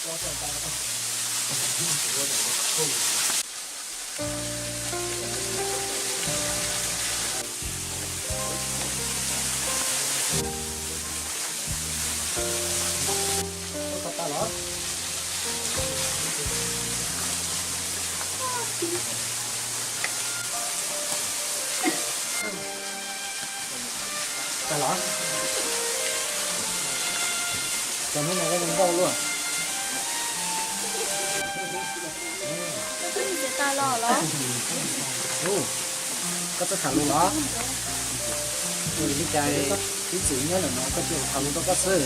Tag los? Cov hnub no koj zoo nkauj luaj. Koj twb tham lus los? Ua li cas ib txwm nyob ntawm no koj cia kuv tham lus rau koj xwb.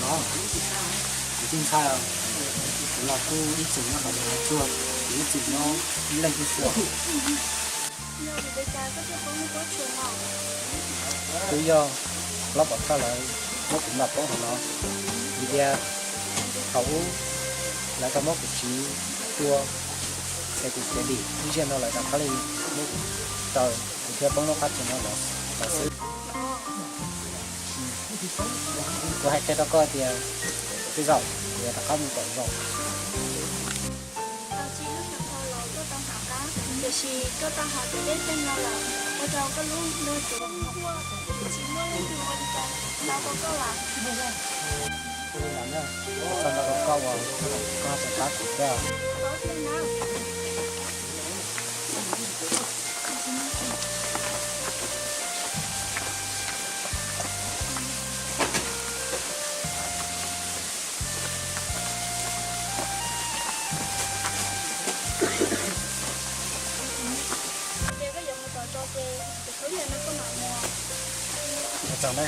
Los, kuv tsis ntshai, kuv los kuj ib txwm nyob hauv tsuag, kuv ib txwm nyob ib leeg xwb. Twb yog plaub pom thawj lawv muab kuv ntaus poob hauv no, vim tias thaum ub lawv tau muab kuv tsiv tua, ces kuv khiav dim ib zaug no lawv rov qab li muab kuv raws, kuv thiaj poob lub qab tsuag no los xwb. Kuv hais qhia rau koj tias, tej zaum kuv yuav rov qab mus tom zos. Tiam sis koj tau hais tias deb tej no lawm, ua rau koj lub ntuj tsuas quaj, tsis muaj leej twg ua li cas ntau rau koj lawm. Txhob ntau rau koj uas koj tseem pab kuv thiab. Ces koj yuav mus tom zos ces kuv thub yam no koj mam mus. Mus txog na.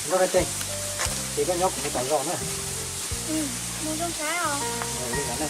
Nkauj Dab Teg, ces koj nyob kuv mus tom zos na. Mus zoo saib os. Li ntawd na.